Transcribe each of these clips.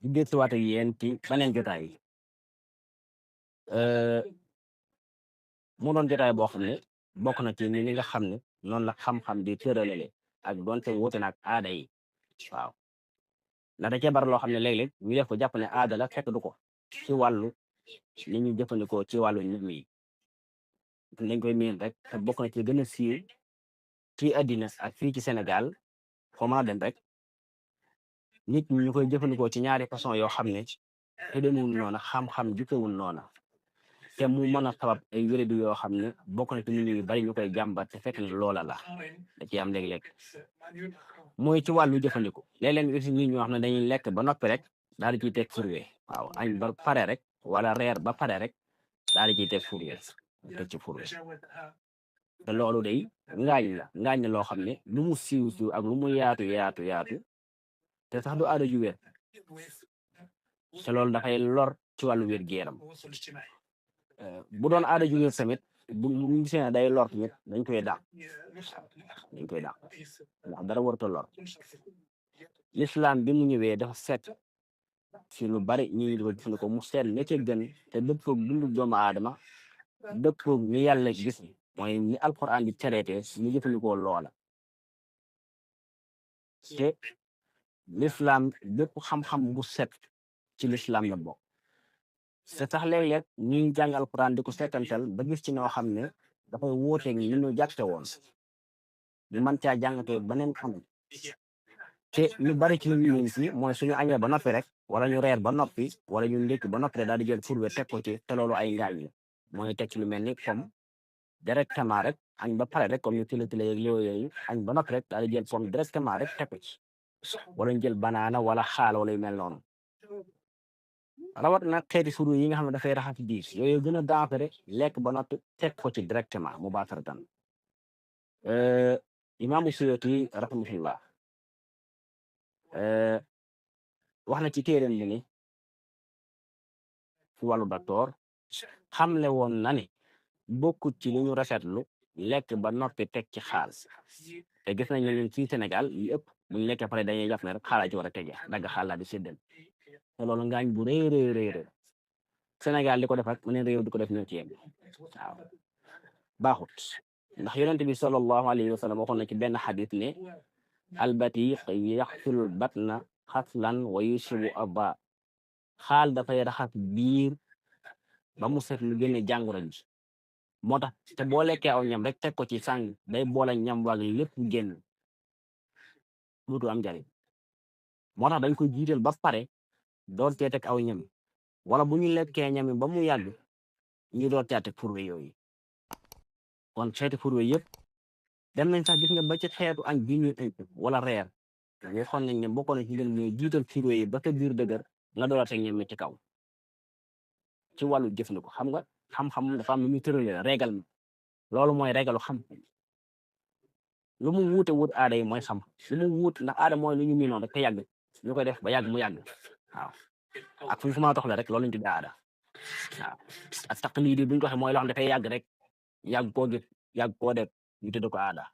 di dellusiwaat ak yéen ci beneen jotaay mu doon jotaay boo xam ne bokk na ci ni nga xam ne noonu la xam-xam di tëralale ak donte wuute na ak aada yi waaw ndax da cee bari loo xam ne léeg-léeg ñu def ko jàpp ne aada la fekk du ko ci wàllu li ñuy jëfandikoo ci wàllu nit mi dañ koy miin rek te bokk na ci gën a siiw ci àddina ak fii ci Sénégal foo mën a dem rek nit ñi ñu koy jëfandikoo ci ñaari façon yoo xam ne te demul noona xam-xam jukkewul noona te mu mën a sabab ay wéradi yoo xam ne bokk na ci nit yu bari ñu koy jàmbat te fekk ne loola la da ciy am léeg-léeg mooy ci wàllu jëfandiku léeg-léeg nga gis nit ñoo xam ne dañuy lekk ba noppi rek daal di ciy teg furwe waaw añ ba pare rek wala reer ba pare rek daal di ciy teg furwe teg ci furwe te loolu day ngaañ la loo xam ne lu mu siiw siiw ak lu mu yaatu yaatu yaatu te sax du aada ju wér te loolu dafay lor ci wàllu wér gu yaram bu doon aada ju wér tamit bu ñu gisee ne day lor tamit dañ koy dàq ndax dara warut a lor l'islam bi mu ñëwee dafa seet ci lu bari ñu ngi ko jëfandikoo mu seet la ca gën te dëppoog dundu doomu aadama dëppoog ni yàlla gis mooy ni alquran di traité ñu jëfandikoo loola te l'islam bépp xam-xam bu set ci l'islam la bokk te sax léeg-léeg ñuy jàng alquran di ko seetantal ba gis ci noo xam ne dafay wóoteeg ni ñu jàkte woon ñu mën caa jàngatee beneen xam te ñu bari ci ñu si mooy suñu añee ba noppi rek wala ñu reer ba noppi wala ñu ndékki ba noppi rek daal di jël furwe teg ko ci te loolu ay ngaañ la mooy teg ci lu mel ni comme directement rek añ ba pare rek comme ñu tila yeeg yooyu añ ba noppi rek daal di jël pomme directement rek teg ko ci wala ñu jël banaana wala xaal wala yu mel noonu rawat nag xeeti furu yi nga xam ne dafay raxas diis yooyu gën a dansere lekk ba noppi teg ko ci directement mu baasaratan imaamu Suyuti rahimahullah wax na ci téeréem bi ni ci wàllu docteur xamle woon na ni bokkut ci li ñu rafetlu lekk ba noppi teg ci xaal te gis nañ ne ñun fii Sénégal yu ëpp bu ñu lekkee pare dañuy jàpp ne rek xaala ci war a tege dagg xaal laa di séddal te loolu ngaañ bu rëy rëy Sénégal di ko def ak meneen réew di ko def ñoo ci yem waaw baaxut ndax yonent bi sallallahu alayhi wa sallam waxoon na ci benn xadis ne albatiq yaxsul batna xaslan wa yusibu abba xaal dafay raxas biir ba mu set lu génne jàngoro ji moo tax te boo lekkee aw ñam rek teg ko ci sàng day boole ñam waag lépp génn duutu am njariñ moo tax dañ koy jiital ba pare door cee teg aw ñam wala bu ñu lekkee ñami ba mu yàgg ñu door cee teg furwe yooyu kon xeeti furwe yëpp dem nañ sax gis nga ba ci xeetu añ bi ñuy añ wala reer ñu xool nañ ne bokkoon na ci ngeen ñuy jiital furwe yi ba sa biir dëgër nga door a teg ñam ci kaw ci wàllu jëfandiku xam nga xam-xam dafa am lu muy tëralee règlement loolu mooy régalu xam lu mu wuute wut aada yi mooy xam lu mu wuut ndax aada mooy lu ñu miinoon rek te yàgg ñu koy def ba yàgg mu yàgg waaw ak fu ñu fu ma toxle rek loolu ñu tuddee aada waaw ak taqlid yi buñ ko waxee mooy loo xam dafay yàgg rek yàgg koo gis yàgg koo def ñu tuddee ko aada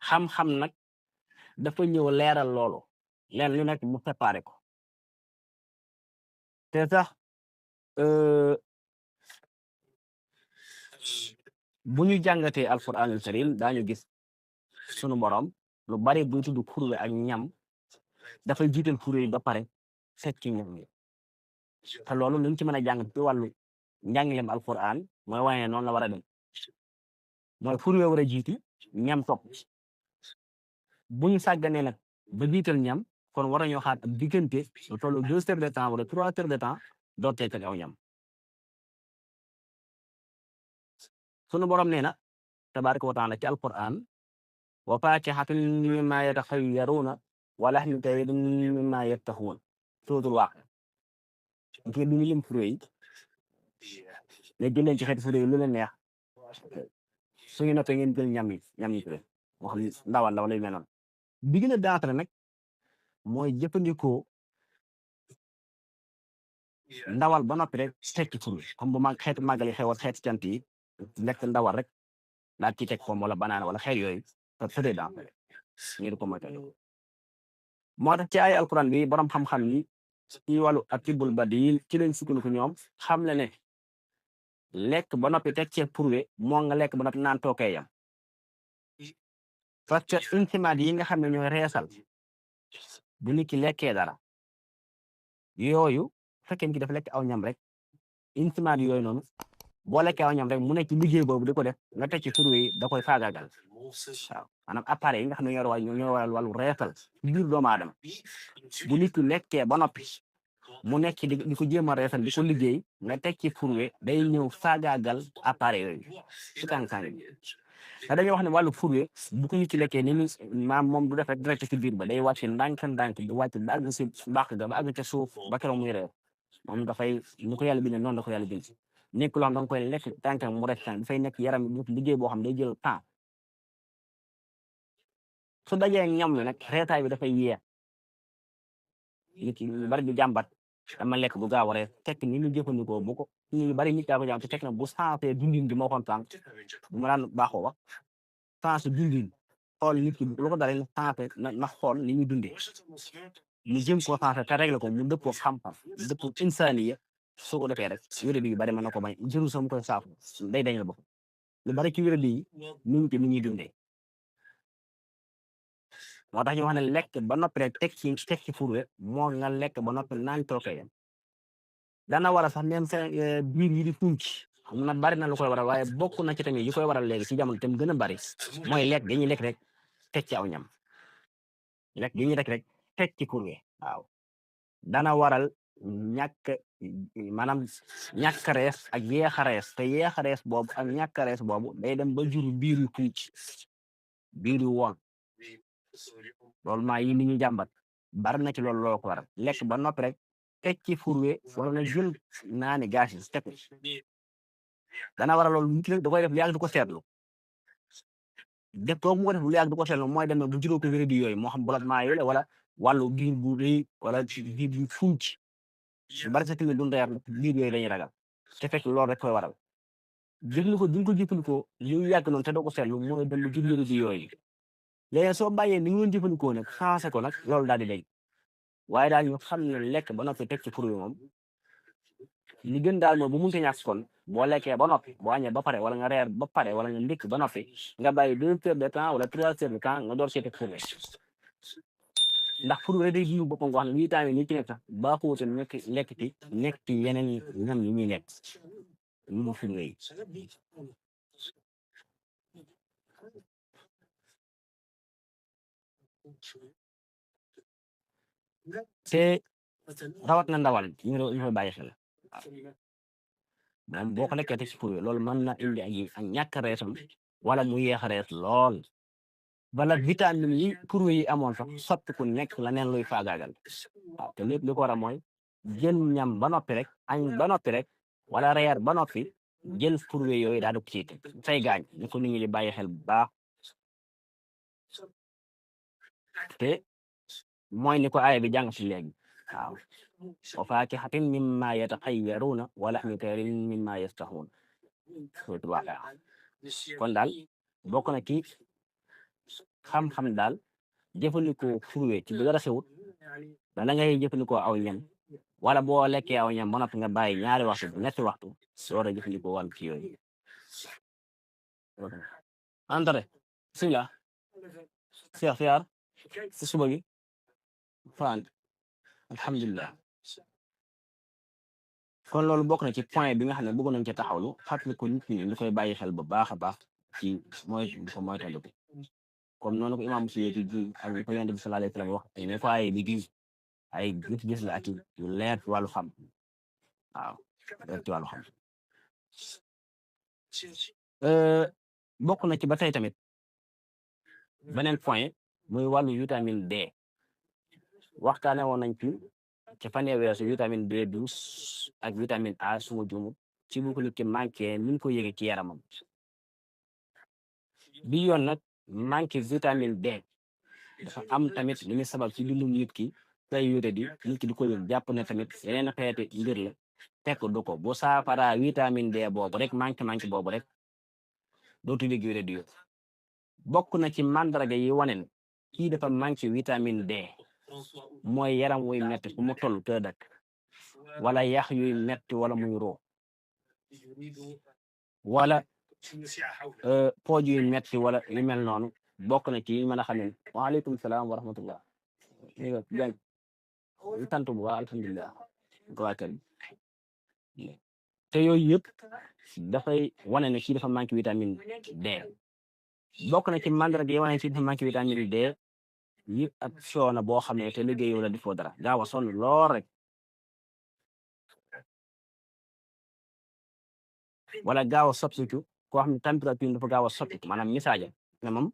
xam-xam nag dafa ñëw leeral loolu leen lu nekk mu séparé ko te sax bu ñu jàngatee alquranul karim daañu gis sunu borom lu bari buy tudd furwe ak ñam dafay jiital furwe yi ba pare seet ci ñam yi te loolu luñ ci mën a jàng ci wàllu njàngaleem alquran mooy wane noonu la war a dem mooy furwe war a jiitu ñam topp bu ñu sàgganee nag ba jiital ñam kon war nañoo xaar ab diggante lu tollu 2 heures de temps wala 3 heures de temps door tee teg aw ñam sunu borom nee na tabaraka wa taala ci alquran wa fakihatin mimma yataxayyaruuna wa lahmi tayrin mimma yattaxuun suratul waaqia ci bi ñu lim furwe yi ne jël leen ci xeeti furwe yi lu leen neex suñu noppee ngeen jël ñam yi furwe wax ndawal la wala yu mel noonu bi gën a daatale nag mooy jëfandikoo ndawal ba noppi rek teg ci furwe comme bu mag xeetu màggal yi xew ak xeeti cant yi lekk ndawal rek daal ci teg pomme wala banana wala xeet yooyu te dee dansé ngir ko moytandiku moo tax ci ay alquran bi borom xam-xam yi ci wàllu atibul badil ci lañ sukkandiku ñoom xam le ne lekk ba noppi teg ci purwe moo nga lekk ba noppi naan tookee yam parce que intimaat yi nga xam ne ñooy reesal bu nit ki lekkee dara yooyu fekkee nit ki dafa lekk aw ñam rek intimaat yooyu noonu boo lekkee aw ñam rek mu nekk ci liggéey boobu di ko def nga teg ci purwe yi da koy faagaagal waaw maanaam appareil yi nga xam ne ñoo waral wàllu reesal ci biir doomu aadama bu nit ki lekkee ba noppi mu nekk di ko jéem a reesal di ko liggéey nga teg ci purwe day ñëw faagaagal appareil yooyu su tànkaan yi te dañoo wax ne wàllu purwe bu ko nit ki lekkee ni maam moom du def rek direct ci biir ba day wàcc ndànk di wàcc ba àgg si mbàq ga ba àgg ca suuf ba keroog muy reer moom dafay ñu ko yàlla bindee noonu la ko yàlla bind nekk loo xam da nga koy lekk tànkam mu rek tànk dafay nekk yaram liggéey boo xam day jël temps su dajee ñam lu nag reetaay bi dafay yeex nit ki ñu bari di jàmbat dama lekk bu gaaw a rees fekk ni ñu jëfandikoo bu ko ñu bari nit daa ko jàmm te fekk na bu sensé dundin bi moo xoon tànk bu ma daan baaxoo wax sensé dundin xool nit ki lu ko dalee na sensé na xool ni ñu dundee mu jëm koo sensé te réglé ko mu dëppoo xam-xam dëppoo insaniya soo ko defee rek wéradi yu bari mën na ko bañ jëru sa mu koy saafu day dañ la bopp lu bari ci wéradi yi ñu ngi ci ni ñuy dundee moo tax ñu wax ne lekk ba noppi rek teg ci furwe moo nga lekk ba noppi naan tooke yam dana war a sax même biir yi di tunki xam na bari na lu koy waral waaye bokk na ci tamit yi koy waral léegi ci jamono tam gën a bari mooy lekk dañuy lekk rek teg ci aw ñam lekk dañuy lekk rek teg ci furwe waaw dana waral maanaam ñàkk rees ak yeex a rees te yeex a rees boobu ak ñàkk a rees boobu day dem ba jur biir yu tunki biir yu woon loolu maa yi ni ñu jàmbat bari na ci loolu loo ko waral lekk ba noppi rek teg ci furwe wala nga jël naani gaas yi teg dana waral loolu nit ki da koy def lu yàgg du ko seetlu def boobu mu ko def lu yàgg du ko seetlu mooy dem bu juróo ko wéradi yooyu moo xam bloquement yooyu wala wàllu biir bu rëy wala biir bu funki lu bari sa tamit duñ reer biir yooyu lañuy ragal te fekk loolu rek koy waral jëfandikoo duñ ko jëfandikoo lu yàgg noonu te doo ko seetlu mooy dem bu jur wéradi yooyu léegi soo bàyyee ni ñu doon jëfandikoo nag changé ko nag loolu daal di léegi waaye daal ñu xam ne lekk ba noppi teg ci furwe moom li gën daal mooy bu munte ñàkk kon boo lekkee ba noppi boo añee ba pare wala nga reer ba pare wala nga ndékk ba noppi nga bàyyi 2 heures de temps wala 3 heures de temps nga door see teg furwe ndax furwe day jiw boppam wax ne lii tamit ni ci nekk sax baaxuute lekk ci yeneen ñam yi ñuy lekk ñu mu furwe yi te rawat na ndawal ñu koy bàyyi xel moom boo ko lekkee teg ci furwe loolu mën na indi ak ñàkk a reesam wala mu yeex a rees lool bala vitamine yi furwe yi amoon sax soppi ku nekk la neen luy faagaagal waaw te lépp li ko war a mooy jël ñam ba noppi rek añ ba noppi rek wala reer ba noppi jël furwe yooyu daal di ko ciy teg say gaañ ni ko nit ñi di bàyyi xel bu baax te mooy ni ko aaya bi jàng si léegi waaw wa faakihatin mimma yataxayyaruuna wa laxmi tayrin mimma yastahuun suratul waaqia kon daal bokk na ci xam-xam daal jëfandikoo furwe ci bi dara sewut bala ngay jëfandikoo aw ñam wala boo lekkee aw ñam ba noppi nga bàyyi ñaari waxtu ñetti waxtu soo a jëfandikoo wàllu ci yooyu antare bismillah siyaar siyaar si suba gi faan alhamdulilah kon loolu bokk na ci point bi nga xam ne bëgg nañ ci taxawlu fàttali ko nit ñi ñu koy bàyyi xel bu baax a baax ci mooy di ko moytandiku comme noonu ko imam Musaa di ak ko yonent bi sallallahu alayhi wa sallam wax ne ko ay bi ay gis la ak yu leer ci wàllu xam waaw leer ci wàllu xam bokk na ci ba tey tamit beneen point muy wàllu vitamine D waxtaane woon nañ ci fanee weesu vitamine B12 ak vitamine A suma jumu ci bu ko nit ki manqué ni ñu ko yëgee ci yaramam bi yoon nag manqué vitamine D dafa am tamit lu muy sabab ci dundu nit ki tay yore di nit ki di ko yëg jàpp ne tamit yeneen xeeti mbir la fekk du ko bu saafara vitamine D boobu rek manqué boobu rek dootu yëg yore di bokk na ci mandarga yi wane ne kii dafa manqué vitamine D mooy yaram wuy metti fu mu toll te dak wala yax yuy metti wala muy roo wala pooj yuy metti wala yu mel noonu bokk na ci yi mën a xam ne waaleykum salaam wa rahmatullah jàng sant bu baax alhamdulilah ko waa kër gi te yooyu yëpp dafay wane ne kii dafa manqué vitamine D bokk na ci mandarga yi wane ne kii dafa manqué vitamine D yëpp ak coono boo xam ne te liggéey la defoo dara gaaw a sonn lool rek wala gaaw a soppiku koo xam ne température dafa gaaw a soppiku maanaam misaaja ne moom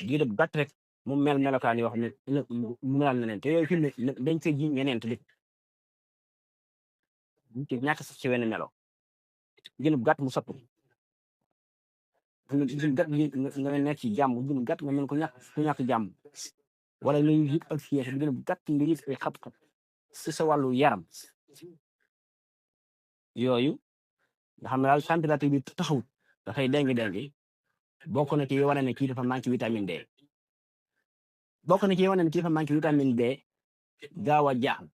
diir bu gàtt rek mu mel melokaan yoo xam ne mu melal na leen te yooyu fi mu ne dañ koy ji ñeneen tamit ci ñàkk sax ci wenn melo diir bu gàtt mu soppiku diir bu gàtt nga nekk ci jàmm diir bu gàtt nga mel ku ñàkk jàmm wala nga yëg ak fiyees diir bu gàtt nga yëg ay xat-xat si sa wàllu yaram yooyu nga xam ne daal température bi taxawut dafay dengi bokk na ci wane ne kii dafa manqué vitamine D bokk na ci wane ne kii dafa manqué vitamine D gaaw a jaaxal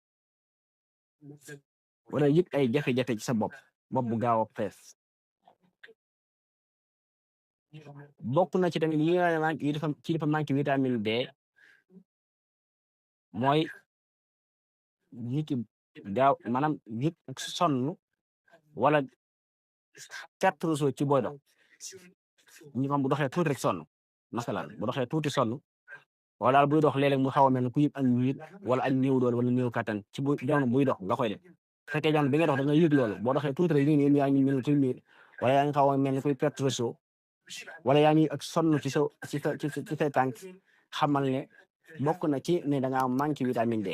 wala yëg ay jafe-jafe ci sa bopp bu gaaw a fees bokk na ci tamit yi nga manqué kii dafa manqué vitamine D mooy nit ki gaaw maanaam yëg ak sonn wala perte ressource ci booy dox ñu xam bu doxee tuuti rek sonn masalan bu doxee tuuti sonn wala daal buy dox léeg-léeg mu xaw a mel ne ku yëg ak nit wala ak néew doole wala néew kattan ci bu jamono buy dox nga koy def fekkee jamono bi nga dox da nga yëg loolu boo doxee tuuti rek yéen yaa ngi mel ni kuy miir wala yaa ngi xaw a mel ni kuy perte ressource wala yaa ngi ak sonn ci say tànk xamal ne bokk na ci ne da ngaa manqué vitamine D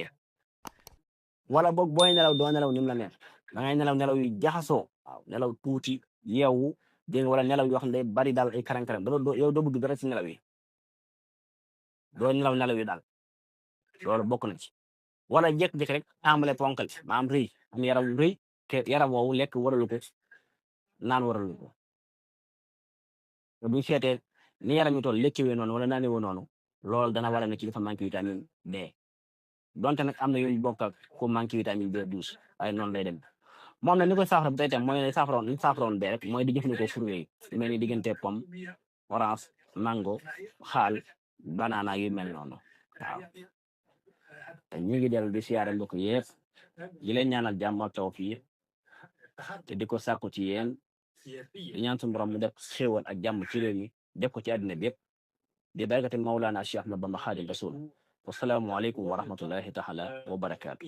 wala boog booy nelaw doo nelaw ni mu la neex da ngay nelaw yu jaxasoo waaw nelaw tuuti yeewu dégg nga wala nelaw yoo xam ne day bari daal ay karan-karan yow doo bëgg dara ci nelaw yi doo nelaw yi daal loolu bokk na ci wala jékki-jékki rek tàmbale ponkal maam rëy am yaram rëy te yaram woowu lekk waralu ko naan waralu ko te buñ seetee ni yaram yi toll lekkiwee noonu wala naanee woo noonu loolu dana waral ne ci dafa manqué vitamine D donte nag am na yooyu bokk ak ku manqué vitamine B12 waaye noonu lay dem moom nag ni koy saafara bu tey tam mooy saafaroon bee rek mooy di jëfandikoo fruits yi lu mel ni diggante pomme orange mango xaal banana yu mel noonu waaw te ñu ngi dellu di siyaare mbokk yëpp di leen ñaanal jàmm ak taw fii te di ko sàkku ci yéen di ñaan suñu borom mu def xéewal ak jàmm ci réew mi def ko ci àddina bi yëpp di barakati Mawlana Cheikh Ahmad Bamba Xaadim Rasul wasalaamu aleykum wa rahmatullahi taala wa barakaatu